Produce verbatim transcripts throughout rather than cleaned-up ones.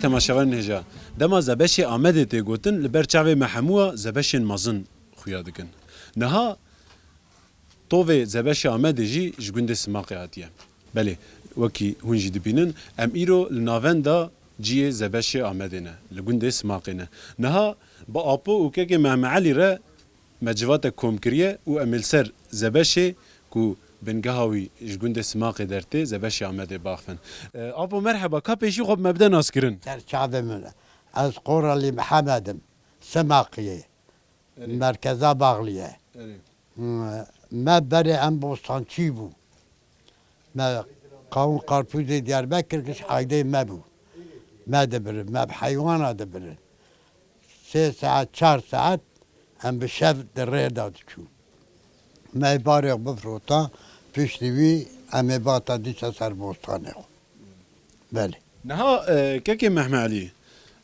Temaşevanên hêja, dema Zebeşê Amedê tê gotin, li ber çavê me hemûya Zebeşên mezin xuya dikin. Niha tovê Zebeşê Amedê jî ji gundê Simaqê hatiye. Belê, wekî hûn jî dibînin, em îro li navenda ciyê Zebeşê Amedê ne, li gundê Simaqê ne. Niha bi Apo û kekê Mehme Elî re me civatek kom kiriye û em ê li ser Zebeşê ku bingeha wî ji gundê Simaqê dertê, Zebeşê Amedê baxivin. E, Apo merheba, ka pêşî xwe bi me bide naskirin. Ser çavê min. Ez Qoralî Mihemed im. Simaqiyê. Erê. Merkeza Baxliyê. Erê. Me berê em bostançî bû. Me qawûn qarpûzê Diyarbekir giş aydê me bû. Me dibirin, me bi heywana dibirin. Sê saet, çar saet em bi şev di rê de diçûn. Me barê xwe bifirota, piştî wî em ê bata dîsa ser bostanê xwe. Belê. Niha, e, kekê Mehme Elî,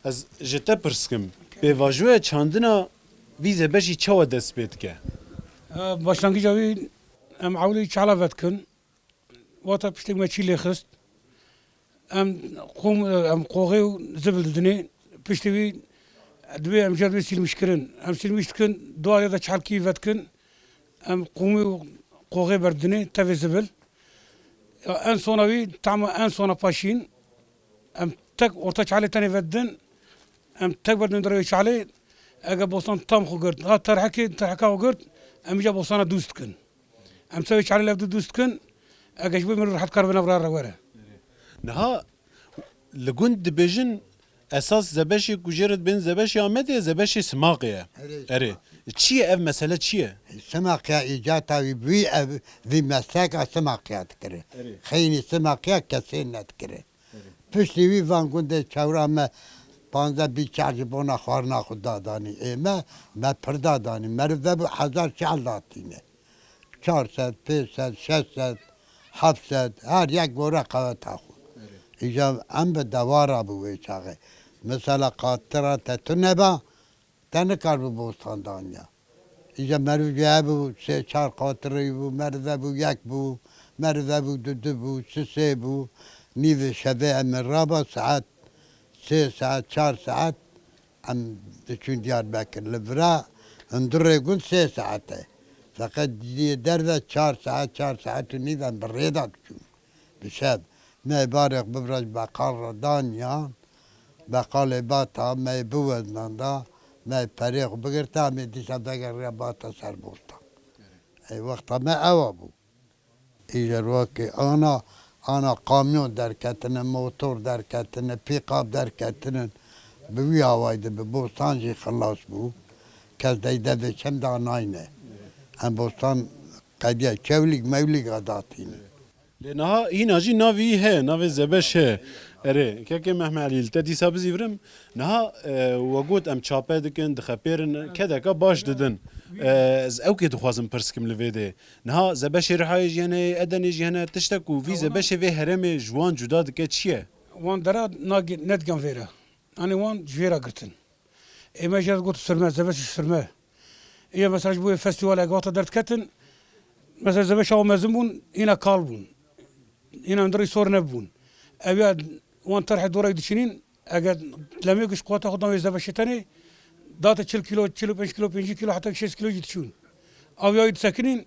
ez ji te pirs kim. Pêvajoya çandina vî zebeşî çawa dest pê dike? E, başlangîca wî em ewlî çala vedikin. Wata piştê me çî lê xist. Em qûm, em qoxê û zibil didinê. Piştî wî divê em jê re sîlmîş kirin. Em sîlmîş dikin, duwarê de çelkî vedikin. Em qûmî û qoxê berdinê, tevê zibil. Ya en sona wî, tama en sona paşîn. Em tek orta çalê tenê vedin. Em tek berdin derê çalê. Ege bostan tam xwe girt. Ha terhekê, terheka xwe girt. Em îca bostana dûst dikin. Em sewê çalê lev dûst dikin. Ege ji bo min rehet kar bina vira re were. Niha li gund dibêjin esas zebeşê ku jê re dibên zebeşê Amedê ye, zebeşê Simaqê ye. Erê. Erê. Çi ye ev mesele, çi ye? Simaqiya îcata wî bûyî ev, vî mesleka Simaqiya dikiri. Erê. Xeynî Simaqiya kesê nedikiri. Piştî wî van gundê çewra me panzdeh bîst çar ji bona xwarina xwe dadanî. Ê me, me pir dadanî. Meriv vebû hezar çal datîne. Çar sed, pênc sed, şeş sed, heft sed, her yek gore qeweta xwe. Îja em bi dewara bû wê çaxê. Mesela qatira te tune ba, te nikaribû bostan danya. Îja meriv jî hebû, sê çar qatirî bû, meriv hebû yek bû, meriv hebû du du bû, sisê bû. Nîvê şevê em ê raba saet sê saet, çar saet em diçûn Diyarbekir. Li vira hundirê gund sê saet e. Feqet diyê derve çar saet, çar saet û nîv em bi rê de diçûn. Bi şev. Me barê xwe bibira ji beqal re daniyan. Beqalê bata, me yê biweznan da, me yê perê xwe bigirta, em ê dîsa vegerîya bata ser bostan. Ey wexta me ewa bû. Îja rokê ana, ana kamyon derketine, motor derketine, pîkap derketine. Bi wî awayî de bi bostan jî xilas bû. Kes dey devê çem da nayne. Em bostan qediya çewlîk mewlîk adatîne. Lê niha hîna jî navê wî heye, navê Zebeş heye. Erê, kekê Mehme Elî, li te dîsa bizîvirim. Niha, e, we got em çape dikin, dixepêrin, kedeka baş didin. E, ez ewkê dixwazim pirs kim li vê de. Niha Zebeşê Rihayê jî hene, Edenê jî hene, tiştek ku vî Zebeşê vê herêmê ji wan cuda dike çi ye? Wan dera nage-, nedigan vê re. Yanî wan ji vê re girtin. Ê me jê re got sirme, zebeş sirme. Ê mesela ji bo yê festîvalê gavata derdiketin, mesela zebeşa wan mezin bûn, hîna kal bûn. Hîna hundirî sor nebûn. Ew ya wan terhê dorayî diçînîn, eger lemê giş quweta xwe dan wê zebeşê tenê, date çil kilo, çil û pênc kilo, pêncî kilo, heta şêst kilo jî diçûn. Ew ya wî disekinîn,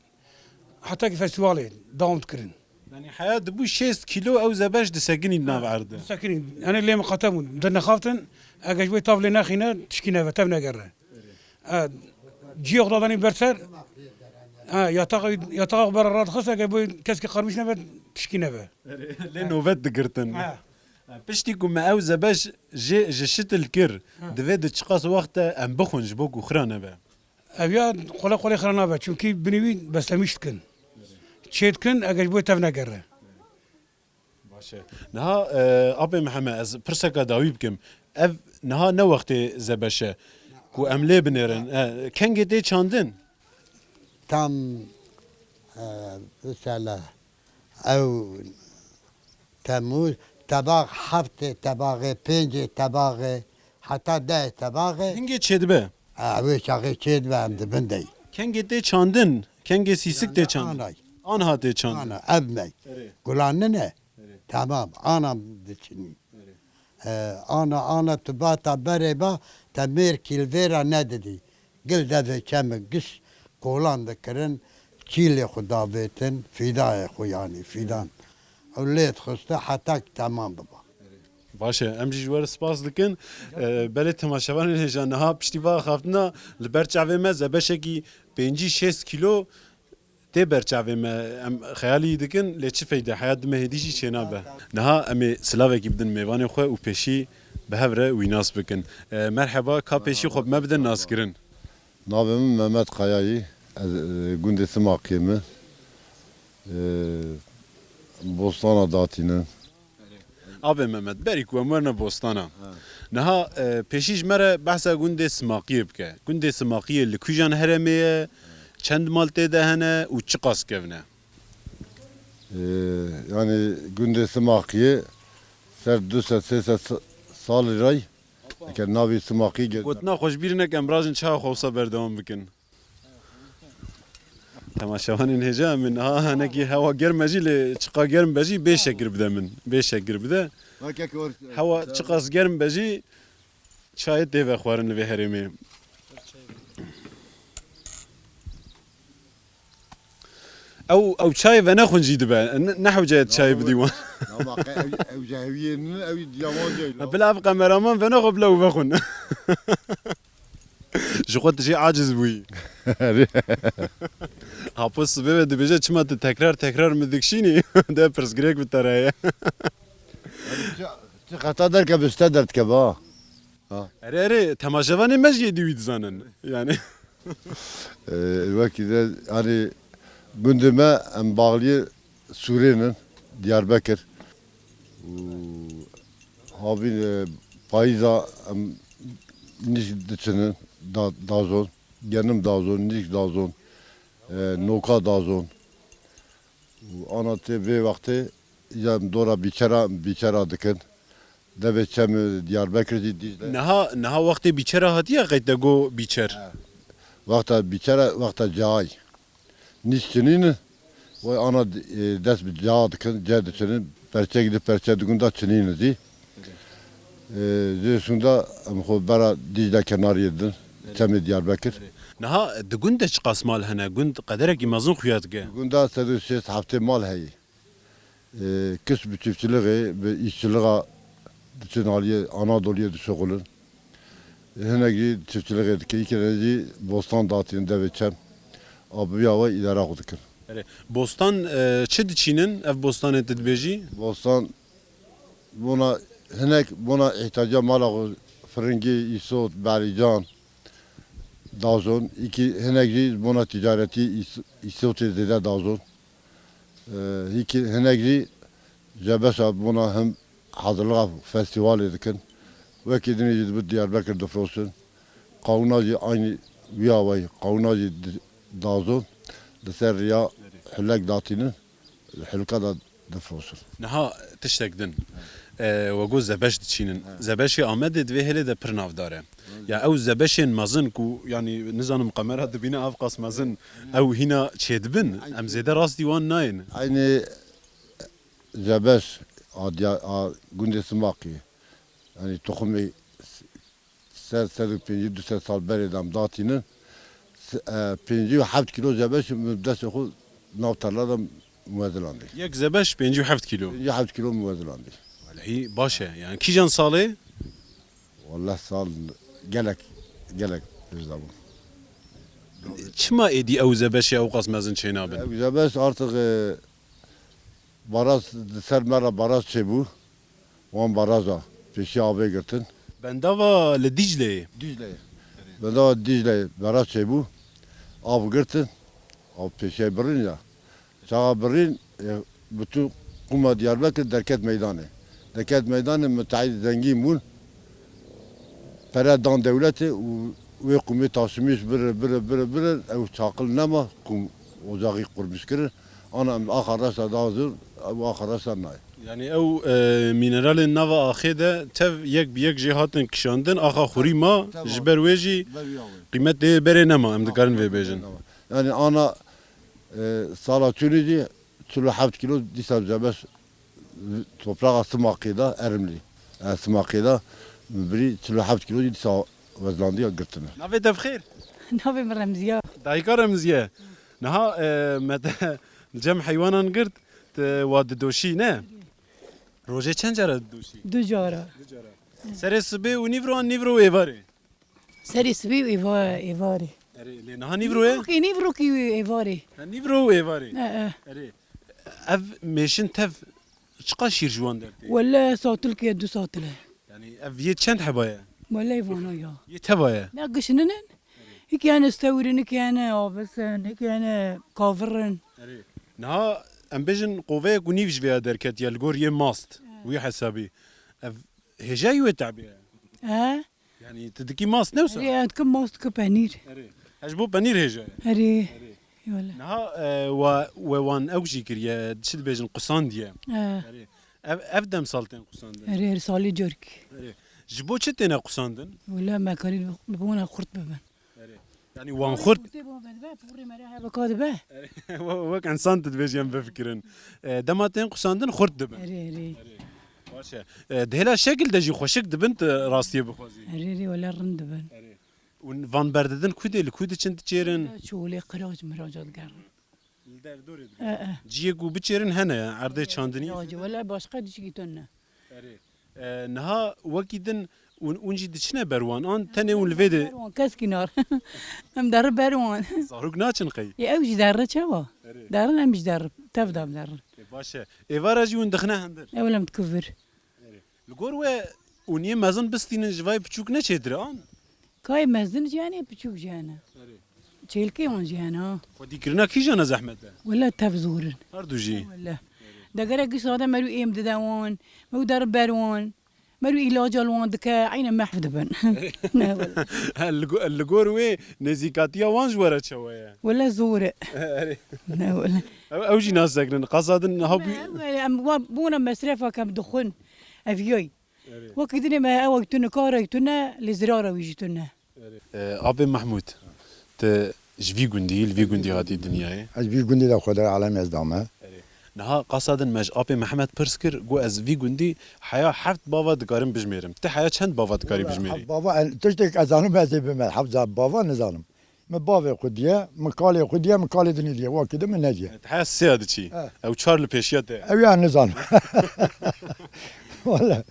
heta ki festîvalê dewam dikirin. Yanî heya dibû şêst kîlo ew zebeş disekinî di nav erdê. Disekinî. Yanî lê miqate bûn. Di nexaftin, eger ji bo tav lê nexîne, tişkî neve, tev negere. E, ciyê xwe dadanî ber ser, e, yataxa, yataxa xwe bera radixist, eger bo keskî qarmîş nebe, tişkî nebe. Lê nobet digirtin. Ha. Piştî ku me ew zebeş jê, ji şitil kir, Ha. divê di çiqas wext de em bixwin ji bo ku xira nebe? Ev ya qole qolê xira nabe, çimkî binî wî beslemîş dikin. Çê dikin, eger ji bo tev negere. Baş e. Niha, e, apê Mihemed, ez pirseka dawî bikim. Ev niha ne wextê zebeş e ku em lê binêrin. E, kengê tê çandin? Tam, e, mesela ew Temmûz, tebax heftê tebaxê, pêncê tebaxê, heta dehê tebaxê. Hingê çêdibe? E, wê çaxê çêdibe em dibin dey. Kengê tê çandin? Kengê sîsik tê çandin? Anay. Anha tê çandin? Ana, ev me. Erê. Gulan nine? Erê. Tamam, anam diçinî. Erê. E, ana, ana tu bata berê ba, te mêrkî li vê re nedidî. Gil devê çemê giş kolan dikirin, çîlê xwe davêtin, fîdayê xwe, yanî fîdan. Ew lê dixiste heta ki temam biba. Baş e, em jî ji we re spas dikin. E, belê temaşevanên hêja niha piştî va axaftina li ber çavê me zebeşekî pêncî şêst kîlo tê ber çavê me, em xeyalî dikin, lê çi feyde, heya di mehê dî jî çênabe. Niha em ê silavekî bidin mêvanê xwe û pêşî bi hev re wî nas bikin. E, merheba, ka pêşî xwe bi me bidin naskirin. Navê min Mehmet Kayayî, ez, e, gundê Simaqiyê me. E, bostana datînin. Abê Mehmet, berî ku em werine bostana. Ha. Niha, e, pêşî ji me re behsa gundê Simaqiyê bike. Gundê Simaqiyê li kîjan herêmê ye, çend mal tê de hene û çiqas kevn e? E, yanî gundê Simaqiyê ser du sed sê sed sa-, salî rey, eke navî Simaqî ge- Gotina xwe ji bîr neke, em birajin çawa xwe wisa berdewam bikin. Temaşevanên hêja, em ê niha hinekî hewa germ e jî, lê çiqa germ be jî bê şekir bide min. Bê şekir bide. Hewa çiqas germ be jî çayê tê vexwarin li vê herêmê. Ew, ew çayê venexwin jî dibe. Ne, ne hewce ye çayê bidî wan. Ama qe-, ew, ew ji hewiyê ne, ew ji yawan cayî la. Bila ev kameraman venexwe bila ew vexwin. Ji xwe tu jî aciz bûyî. Erê. Apo sibê ve dibêje, çima tu tekrar tekrar min dikişînî? De pirsgirêk bi te re heye. Çi, çi xeta derkeve, ji te derdikeve ha. Ha. Erê, erê, temaşevanê me jî êdî wî dizanin. Yani. Ee, wekî de, hani, gundê me em bağliyê Sûrê nin, Diyarbekir. Û havîn, e, payîza em nîsk diçinin, da-, dazon, genim dazon, nîsk dazon, e, noka dazon. Û ana tê vê wextê ya em dora bîçera, bîçera dikin. Devê çem Diyarbekir jî Dîcle. Niha, niha wextê bîçera hatiye qey te got bîçer? He. Wexta bîçera, wexta cayî. Nîş çinîne, vay ana, e, dest bi ca dikin, ce diçinin, perçek di perçe di gunda çinîne jî. E, jê şunda em xwe bera Dîcle kenariyê din, çemê Diyarbekir. Niha di gund de çiqas mal hene? Gund qederekî mezin xuya dike. Gunda sed û şêst heftê mal heye. E, kişt bi çiftçiliğê, bi îşçiliğa diçin aliyê Anadolu'ya dişuxulin. Hinek jî çiftçiliğê dike, îkene jî bostan datînin devê çem. A bi vîya we îdara xwe dikin. Erê, bostan, e, çi diçînin ev bostanê tu dibêjî? Bostan bona hinek bona îhtiyaca mala xwe, firingî, îsot, berîcan dazon. Îkî hinek jî bona ticaretî îs-, îsotê zêde dazon. E, hîkî hinek jî cebeşa bona him hazirliğa festîvalê dikin. Wekî dinê jî dibir Diyarbekir difroşin. Qawina jî aynî wî awayî. Qawina jî di-, dazon, di ser riya hulek datînin, hulka da difroşin. Niha tiştek din. E, we got zebeş diçînin. He. Zebeşê Amedê di vê hêlê de pir navdar e. Ya ew zebeşên mezin ku, yanî nizanim kamera dibîne ev qas mezin, ew hîna çêdibin, em zêde rastî wan nayên. Eynî zebeş a diya-, a gundê Simaqî, yanî toxumê ser sed û pêncî du sed sal berê de em datînin. S-, e, pêncî û heft kîlo zebeş min destê xwe nav tarla de muwezilandî. Yek zebeş pêncî û heft kîlo. Pêncî û heft kîlo muwezilandî. Welehî baş e. Yani kîjan salê? Wallah sal gelek, gelek pêş de bû. Çima êdî ew zebeşê ew qas mezin çênabin? Ew zebeş artık, e, baraj, di ser me re baraj çêbû. Wan baraja pêşiya avê girtin. Bendava li Dîcleyê. Dîcleyê. Bendava Dîcleyê baraj çêbû. Av girtin. Av pêşiyê birîn ya. Çaxa birîn, e, bütün qûma Diyarbekir derket meydanê. Derket meydanê, müteahhit zengîn bûn. Pere dan dewletê û wê qûmê taşimîş birin, birin, birin, birin. Ew çaqil nema, qûm ocaxî qurmîş kirin. Ana em axa reşa dazin, ew axa reşa nayê. Yani ew, e, mineralên nava axê de tev yek bi yek jê hatin kişandin, axa xurî ma, tev ji ber wê jî ber wî awê. Qîmet lê berê nema, em dikarin vê bêjin. Yani ana, e, sala çûnê jî çil û heft kilo dîsa zebeş toprağa Simaqê de erimlî. Simaqê de birî çil û heft kîlo jî dîsa wezlandiya girtine. Navê te bi xêr? Navê min Remziye. Dayika Remziye. Niha, e, me te li cem heywanan girt, te wa didoşî, ne? Rojê çend cara didoşî? Du cara. Du cara. Serê sibê û nîvro an nîvro û êvarê? Serê sibê û êva-, êvarê. Erê, lê niha nîvro ye? Nîvrokî, nîvrokî û êvarê. Ha, nîvro û êvarê. E, e. Erê. Ev mêşin tev çiqa şîr ji wan dertê? Wele satilkê du satil e. Yani ev yê çend heba ye? Wele vana ya. Yê teva ye? Ne gişinin in. Hikiyane stewrin, hikiyane avisin, hikiyane kavirin. Erê. Niha em bêjin qoveyek û nîv ji vê ya derketiye li gor yê mast. Wî hesabî. Ev hêjayî wê tebiye? He? Yani tu dikî mast ne wisa? Erê, ez dikim mast, dikim penîr. Erê. He, ji bo penîr hêja ye? Erê. Erê. Wele. Niha, e, we, we wan ew jî kiriye, çi dibêjin, qusandiye. He. Erê. Ev, ev demsal tên qusandin? Erê, her salî carkî. Erê. Ji bo çi têne qusandin? Wele me karî bi, bi wana xurt bibin. Erê. Yani wan xurt? Xurtê bo vedibe, pûrê me re heveka dibe. Erê. We-, wek insan tu dibêjî em bifikirin. E, dema tên qusandin xurt dibin. Erê, erê. Erê. Baş e. E, di hêla şekil de jî xweşik dibin, tu rastiyê bixwazî. Erê, erê, wele rind dibin. Erê. Û van berdidin ku dê, li ku diçin diçêrin? Çolê qirac miraca digerin. Li derdorê digerin. E, e. Ciyê ku biçêrin hene, erdê çandinî? Qirac, wele başqa tişkî tune. Erê. E, niha wekî din ûn, ûn jî diçine ber wan, an tenê ûn li vê de? Ber wan, kes kînar. Em derri ber wan. Zarok naçin qey? Ê, ew jî derre çawa? Erê. Derrin em jî derri. Tev de em derrin. Ê, baş e. Êvara jî ûn dixine hindir? Ew lem dikivir. Erê. Li gor we ûniyê mezin bistînin ji vay piçûk ne çêtir e, an? Kayê mezin jî hene, piçûk jî hene. Erê. Çêlkê wan jî hene, ha. Xwedîkirina kîjan e zehmet e? Wele tev zor in. Her du jî? Wele. Degere giş sade merû êm dide wan, merû der ber wan, merû îlaca li wan dike, eyne mehv dibin. Ne wele. Li go-, li gor wê nêzîkatiya wan ji we re çawa ye? Wele zor e. Erê. Ne wele. Ew, ew jî nasekinin. Qasa din ha bû- Em, em, em, wa-, bona mesrefa kem dixwin. Ev yoy. Erê. Wekî dinê me ew tune, kar ew tune, lê zirara wî jî tune. Erê. E, Apê Mehmûd, tu ji vî gundî, li vî gundî hatî dinyayê? Ez vî gundî de xwe der alemê ez dame. Erê. Niha qasa din me ji Apê Mehmed pirs kir, got, ez vî gundî heya heft bava dikarim bijmêrim. Tu heya çend bava dikarî bijmêrî? Heft bava, en-, tiştek ez zanim ez ê bime, heft za-, bava nizanim. Min bavê xwe diye, min kalê xwe diye, min kalê dinê diye. Wekî din min nediye. Heya sêya diçî. He. Ew çar li pêşiya te. Ew ya nizanim. Wele.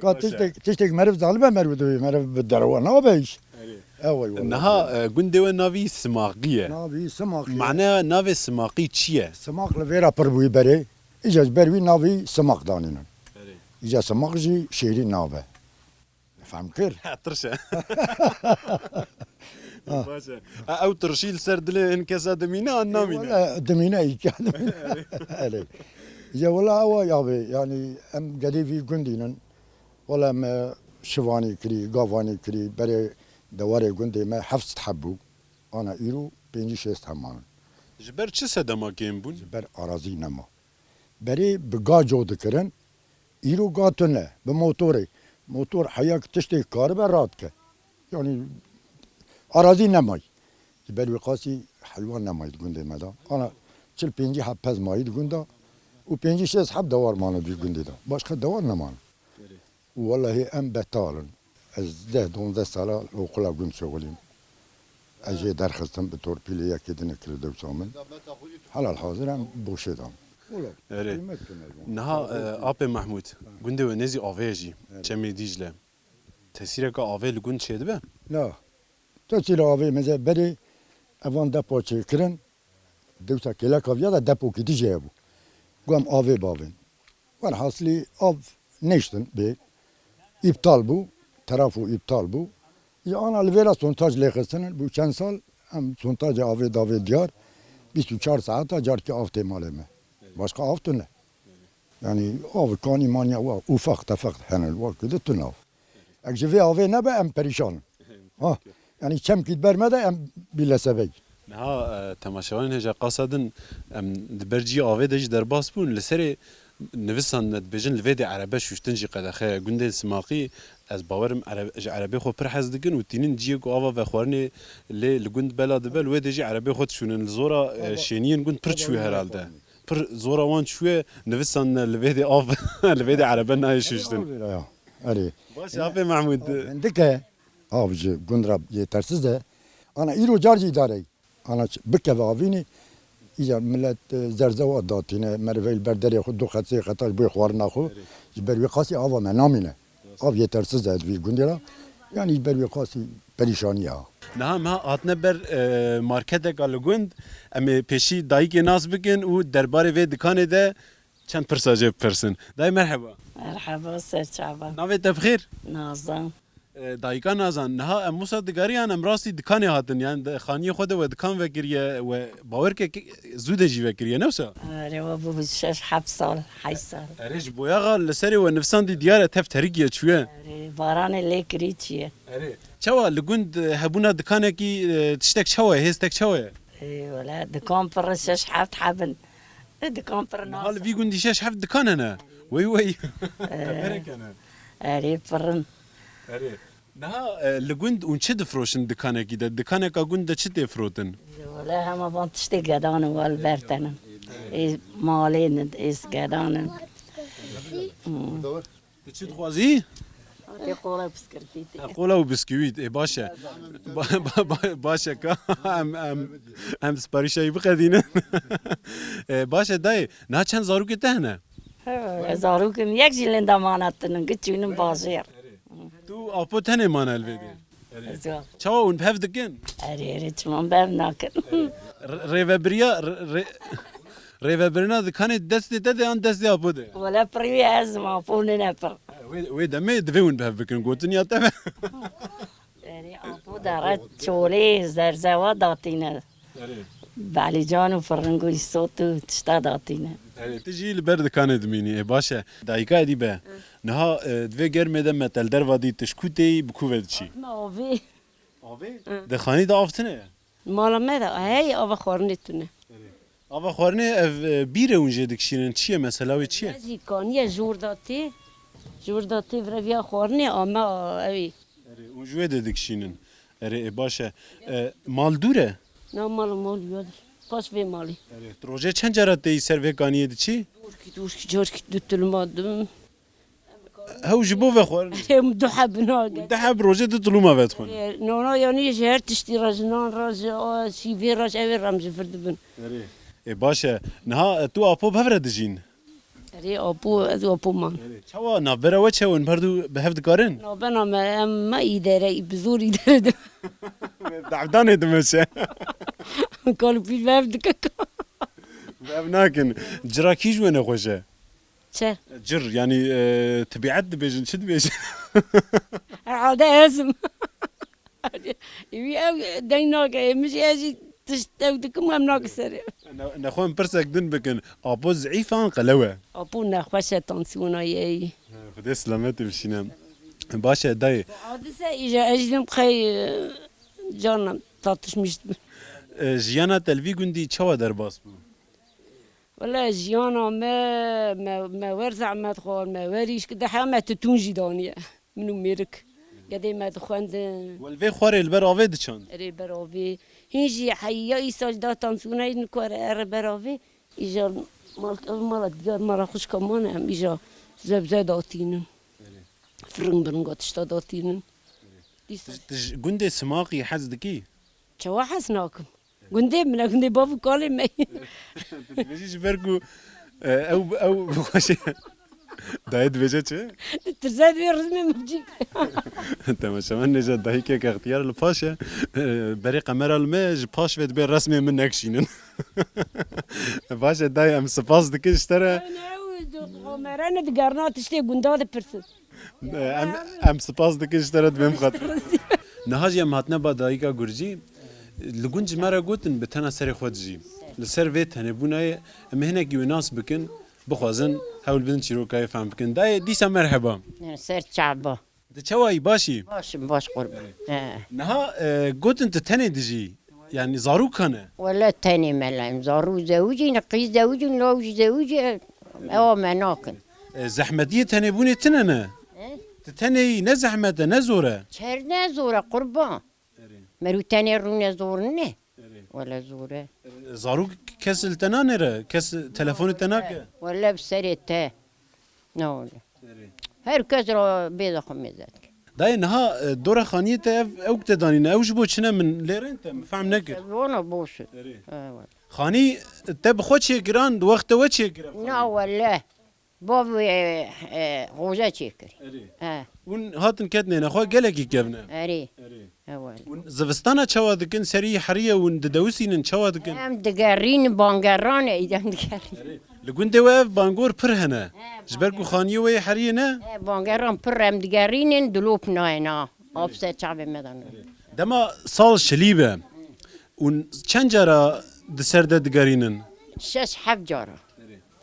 Ka tiştek, tiştek meriv zanibe meriv dibê, meriv bi derewa nabe îş. Erê. Ew ey wele. Niha, e, gundê we navî Simaqî ye. Navî Simaqî ye. Maneya navê Simaqî çi ye? Simaq li vê re pir bûyî berê. Îca ji ber wî navî Simaq danînin. Erê. Îca Simaq jî şêrîn navbe. Fehm kir? Ha, tirş e. Ha. Baş e. Ha, ew tirşî li ser dilê hin kesa dimîne an namîne? Wele dimîne, îkya dimîne. Erê. Ya wele ew ya be, yani em gedê vî gundî nin. Wele me şivanî kirî, gavanî kirî, berê dewarê gundê me heft heb bû. Ana îro pêncî şêst heb manin. Ji ber çi sedema kêm bûn? Ji ber arazî nema. Berê bi ga co dikirin, îro ga tune, bi motorê. Motor heya ki tiştê karibe radike. Yanî arazî nemayî. Ji ber wê qasî heywan nemayî di gundê me de. Ana çil pêncî heb pez mayî di gunda û pêncî şêst heb dewar mane di gundê de. Başqa dewar nemane. Û wellahî em betal in. Ez deh donzdeh sala li oqula gund şixulîm. Ez jê derxistim bi torpîlê yekê dinê kir dewsa min. Helal hazir em boşê dan. Erê. Niha, e, Apê Mehmûd, gundê we nêzî avê ye jî, Çemê Dîcle. Tesîreka avê li gund çêdibe? Na. Tesîra avê meze berê evan depo çêkirin. Dewsa kêleka viya de depokî dî jê hebû. Got em avê bavên. Werhasilî av nêştin bê. Îptal bû. Terafo îptal bû. Ji ana li vê re sontaj lêxistinin. Bû çend sal em sontajê avê davê diyar. Bîst û çar saeta carkê av tê malê me. Başqa av tune. Yani av kanî manya wa ufak tefak hene wa kide tune av. Ek ji vê avê nebe em perîşan in. Ha. Yani çemkî ber me de em bî lesebek. Niha, e, temaşevanên hêja qasa din em di ber ciyê avê de jî derbas bûn. Li serê nivisan ne dibêjin li vê dê erebe şûştin jî qedexe ye. Gundên Simaqî ez bawerim ere-, ji erebê xwe pir hez dikin û tînin ciyê ku ava vexwarinê lê li gund bela dibe, li wê dê jî erebê xwe dişûnin. Li zora, e, şêniyên gund pir çûye herhalde. Pir zora wan çûye, nivisan ne li vê dê av, li vê dê erebe nayê şûştin. Avê ya. Erê. Baş e, Apê Mehmûd. Hindik e. Av ji gund re yetersiz e. Ana îro car jî îdare. Ana ç-, bikeve avînî. Îca millet, e, zerzewa datîne. Merivê li ber derê xwe du qet sê qeta ji bo xwarina xwe. Erê. Ji ber wî qasî ava me namîne. Av yetersiz e di vî gundê re. Yanî ji ber wî qasî perîşanî ye. Niha me hatine ber, e, marketeka li gund. Em ê pêşî dayikê nas bikin û derbarê vê dikanê de çend pirsa jê bipirsin. Dayê merheba. Merheba, ser çava. Navê te bi xêr? Nazan. E, dayika Nazan, niha em wisa digeriyan em rastî dikanê hatin. Yani de, xaniyê xwe de we dikan vekiriye, we bawer ke, ke zû de jî vekiriye, ne wisa? Erê, we bû şeş heft sal, heyş sal. Erê, ji boyaxa li serê we nivsandî diyar e tev terikî ye çûye. Erê, baranê lê kirî çi ye. Erê. Çawa li gund, e, hebûna dikanekî, e, tiştek çawa ye, hêstek çawa ye? Ê, wele dikan pir in, şeş heft hebin. Ê, dikan pir in. Niha li vî gundî şeş heft dikan hene. Wey wey. Ee, Berek hene. Erê, pir in. Erê. Niha, e, li gund hûn çi difroşin dikanekî de? Dikaneka gund de çi tê firotin? Wele hema van tiştê gedan in, wal bertenin. Ê, malê ne, ê, gedan in. Hmm. Tu çi dixwazî? Tê qola û biskirtî tê. Ha, qola û bisküvît. Ê, baş e. Ba-, ba-, ba-, baş e ka. Em, em, em siparîşa wî biqedînin. Ê, baş e dayê. Niha çend zarokê te hene? He, zarokê min yek jî lênda manatinin, giçûnin bajêr. Tu apo tenê mane li vê dê? Erê. Zor. Çawa hûn bi hev dikin? Erê, erê, çiman bi hev nakin. Erê. R-, rêvebiriya, r-, rê-, rêvebirina dikanê destê te de yan destê apo de? Wele pirî wî ez im, apo nine pir. Wê, wê demê divê hûn bi hev bikin, gotin ya te be. Erê, apo de re çolê zerzewa datîne. Erê. Belîcan û firing û îsot û tişta datîne. Erê, tu jî li ber dikanê dimînî. Ê, baş e. Dayika Edîbe, niha, e, di vê germê de me te li derva dît, tu ji ku tê yî, bi ku ve diçî? Me avê. Avê? Hı. Di xanî de av tune ye? Mala me de, hey, ava xwarinê tune. Erê. Ava xwarinê ev, e, bîr e hûn jê dikişînin. Çi ye mesela wê çi ye? Ez jî kaniye jor da tê. Jor da tê vire viya xwarinê ame, a, ew ê. Erê, hûn ji wê de dikişînin. Erê, ê, baş e. E, mal dûr e? Na, mal, mal ya. Paş vê malê. Erê, tu rojê çend cara têyî ser vê kaniyê diçî? Dorkî, dorkî, carkî du tilma dim. Hew ji bo vexwarin. Em du heb nagin. Du heb rojê du tilûma vedixwin. Ê, nana yanî ji her tiştî re, ji nan re, ji a, şîvê re, ji ewê re em ji vir dibin. Erê. Ê, baş e. Niha, e, tu apo bi hev re dijîn? Erê, apo, ez û apo man. Erê. Çawa navbera we çi ye? Hûn bi hevdu bi hev dikarin? Navbena me, em me îdere, bi zor îdere de. Dewdanê dimeşe. Kal û pîl bi hev dike. Bi hev nakin. Cira kî ji we nexweş e? Çi? Cir, yanî, e, tibîet dibêjin, çi dibêjin? Herhalde ez im. Wî ew deng nake, min jî ez jî tişt ew dikim, em nake serê. Ne, nexwe em pirsek din bikin. Apo zîf e an qelew e? Apo nexweş e, tansiyona yê. He, Xwedê silametê bişîne. Baş e, dayê. Hadise îja ez jî dim qey, e, carna tartışmış. E, jiyana te li vî gundî çawa derbas bû? Wele jiyana me, me, me wer zehmet xwar, me wer îş kir, di heya me titûn jî daniye. Min û mêrik. Gedê me dixwendin. Wel vê xwarê li ber avê diçand. Erê ber avê. Hîn jî heya îsal da tansiyonayê nikare ere ber avê. Îja mal, ev mala diyar mala xwişka mane em îja zebze datînin. Firing biringa tişta datînin. Dîsa. Tu, tu ji gundê Simaqî hez dikî? Çawa hez nakim? Gundê min e, gundê bav û kalê me ye. Tu dibêjî ji ber ku, e, ew, ew bixweşe. Dayê dibêje çi? Tirse divê rizmê min bicî. Temaşevan nêja dayikek extiyar li paş e. E, berê qemera li me ji paş ve dibê resmê min nekişînin. Baş e dayê em spas dikin ji te re. Ew ne ew, kamera ne digerna tiştê gunda dipirsin. Em, em spas dikin ji te re dibêm xatir. Niha jî em hatine ba dayika Gurcî. Li gund ji me re gotin bi tena serê xwe dijî. Li ser vê tenêbûnayê em ê hinekî wê nas bikin, bixwazin hewl bidin çîrokayê fehm bikin. Dayê dîsa merheba. Ser çava. Tu çawa yî, baş î? Baş im, baş qurban. He. Niha, e, gotin tu tenê dijî. Yani zarok hene? Wele tenê me lem. Zarok zewicîn, qîz zewicîn, law jî zewicî, ewa me nakin. E, zehmetiyê tenêbûnê tine ne? He? Tu tenê yî, ne zehmet e, ne zor e? Çer ne zor e, qurban. Erê. Merû tenê rûne zor ne? Erê. Wele zor e. E, zarok kes li te nanêre? Kes telefonê te nake? Wele bi serê te. Ne wele. Erê. Her kes ra bêza xwe mêze dike. Dayê niha, e, dora xaniyê te ev, ew te danîne, ew ji bo çi ne, min lê rênd te, min fehm nekir. Vana boş. Erê. Ewa. Xanî te bi xwe çêkiran, di wexte we çêkire xanî? Na wele. Bav, e, e, roja çêkirî. Erê. He. Hûn hatin ketnê nexwe gelekî kevne. Erê. Erê. Ewa. Hûn zivistana çawa dikin? Serî heriyê hûn didewisînin, çawa dikin? Em digerîn, bangeran e, îdem digerîn. Erê. Li gundê we ev bangor pir hene. He, ji ber ku bangeran. Xaniyê we yê heriyê ne? He, bangeran pir em digerînin, dilop nayên ha. Av ser çavê me de ne. Dema sal şilî be, hûn çend cara di ser de digerînin? Şeş heft cara.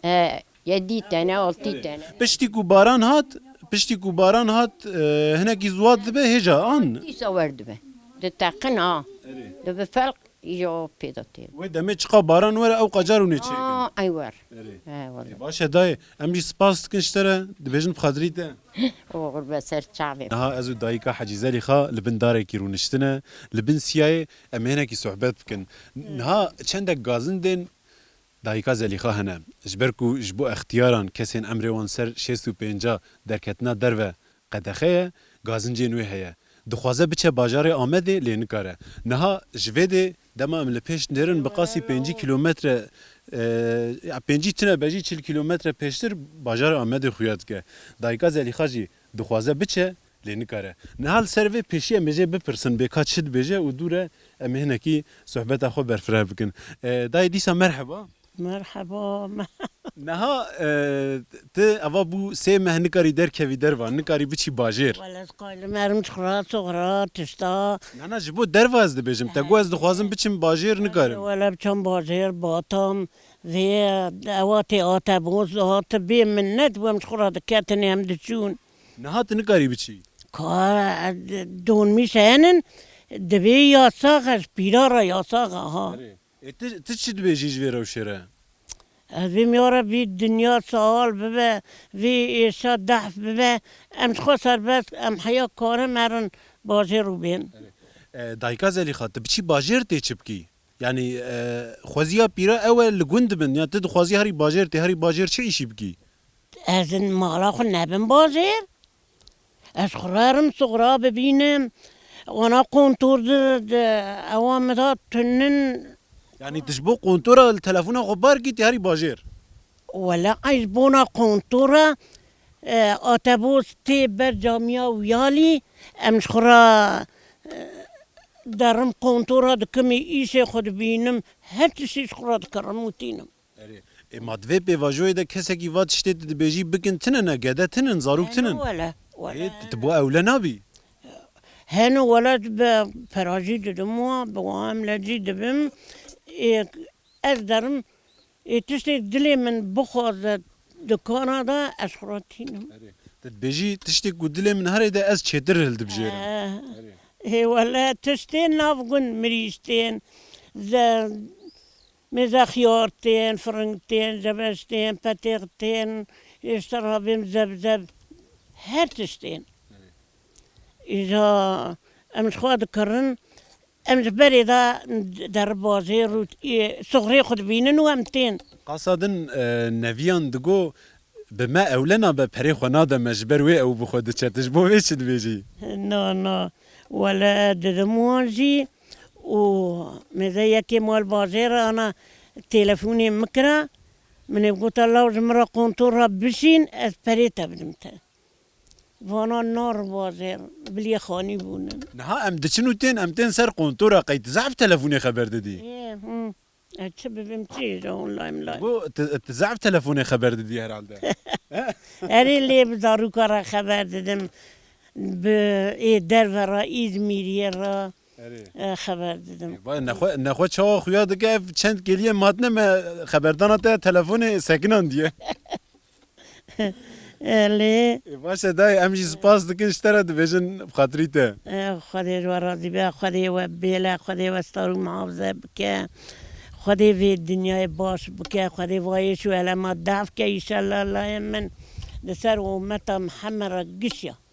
He, yedî tene, altî tene. Piştî ku baran hat, piştî ku baran hat, e, hinekî ziwat dibe, hêja an? Dîsa wer dibe. Diteqin ha. Erê. Dibe felq, îja pêda tê. Wê demê çiqa baran were, ew qacar hûn ê çêkin? Aa, ey wer. Erê. He, wele. Ê, baş e dayê, em jî spas dikin ji te re, dibêjin bi xatirî te. Oxir be ser çavê. Niha ez û dayika Hecî Zelîxa li bin darekî rûniştine, li bin siyayê em ê hinekî sohbet bikin. Niha çendek gazindên dayika Zelîxa hene. Ji ber ku ji bo extiyaran kesên emrê wan ser şêst û pênca derketina derve qedexe ye, gazincên wê heye. Dixwaze biçe bajarê Amedê, lê nikare. Niha ji vê dê dema em li pêş nêrin bi qasî pêncî kîlometre, e, ya pêncî tune be jî çil kîlometre pêştir bajarê Amedê xuya dike. Dayika Zelîxa jî dixwaze biçe, lê nikare. Niha li ser vê pêşiya em ê jê bipirsin, bê ka çi dibêje û dû re em ê hinekî sohbeta xwe berfireh bikin. E, dayê dîsa merheba. Merheba. Niha, e, tu eva bû sê meh nikarî derkevî derva, nikarî biçî bajêr. Wele ez qaylim erim çixura, soxra, tişta. Na, na, ji bo derva ez dibêjim. Te got ez dixwazim biçim bajêr, nikarim. Wele biçam bajêr, batam, vê ewa tê ate boz, ate bê min ne, dibêm çixura diketin em diçûn. Niha tu nikarî biçî? Ka, e, donmîş henin, divê yasax, ez pîra re yasax, ha. Erê. Ê, tu, tu çi dibêjî ji vê rewşê re? Ez bêm ya Rebbî dinya sahal bibe, vê êşa dehf bibe, em ji xwe serbest, em heya karin merin bajêr û bên. Erê. E, dayika Zelîxa, tu biçî bajêr tê çi bikî? Yanî, e, xweziya pîra ew e li gund bin, ya tu dixwazî herî bajêr tê, herî bajêr çi îşî bikî? Ez in mala xwe nebim bajêr. Ez xwe rerim soxra bibînim. Wana kontor di, di, ewa min da tunin. Yanî tu ji bo kontora li telefona xwe bar kî, tê herî bajêr. Wele ez bona kontora, e, otobus tê ber camiya Wiyalî, em ji xwe re, e, derim kontora dikim, îşê xwe dibînim, her tiştî ji xwe re dikirim û tînim. Erê. Ê, ma di vê pêvajoyê de kesekî va tiştê tu dibêjî bikin tune ne, gede tinin, zarok tinin? Heno wele, wele. Ê, tu, tu bo ewle nabî? Heno wele, bi perajî didim wa, bi wa emlecî dibim. Ê, ez derim, ê, tiştê dilê min bixwaze dikana de ez xwe re tînim. Erê. Tu dibêjî tiştê ku dilê min herê de ez çêtir hildibijêrim. He. Erê. Ê, wele tiştê nav gund mirîştên. Ze-, Mêze xiyar tên, firing tên, zebeş tên, petêx tên, êştera bêm zebzeb, her tişt tên. Îja em ji xwe dikirin, em ji berê de deribazê rût, ê, soxrê xwe dibînin û em tên. Qasa din, e, neviyan digo, bi me ewle nabe, perê xwe nade me, ji ber wê ew bi xwe diçe. Tu ji bo vê çi dibêjî? Na, na. Wele didim wan jî û mêze yekê mal bajêr ana telefonê min kira. Min ê gota, law ji min re kontor re bişîn, ez perê te bidim te. Vana nar bajêr, biliyê xanî bûnin. Niha em diçin û tên, em tên ser kontora, qey tu zehf telefonê xeber didî? Ê, hı. Ez çi bibim, çi ji online, online. Bu, tu, tu zehf telefonê xeber didî herhalde. Erê, lê bi zarûka re xeber didim. Bi ê derve re, Îzmîriyê re, erê, e, xeber didim. Vay, nexwe, nexwe çawa xuya dike, ev çend kêliyê matine me xeberdana te telefonê sekinandiye. Elê. Ê, baş e dayê, em jî spas dikin, ji te re dibêjin bi xatirî te. E, Xwedê ji we razî be, Xwedê we bêle, Xwedê we star û muhafize bike. Xwedê vê dinyayê baş bike, Xwedê vayêş û elema def ke, înşallah layê min li ser ummeta Mihemed re gişya.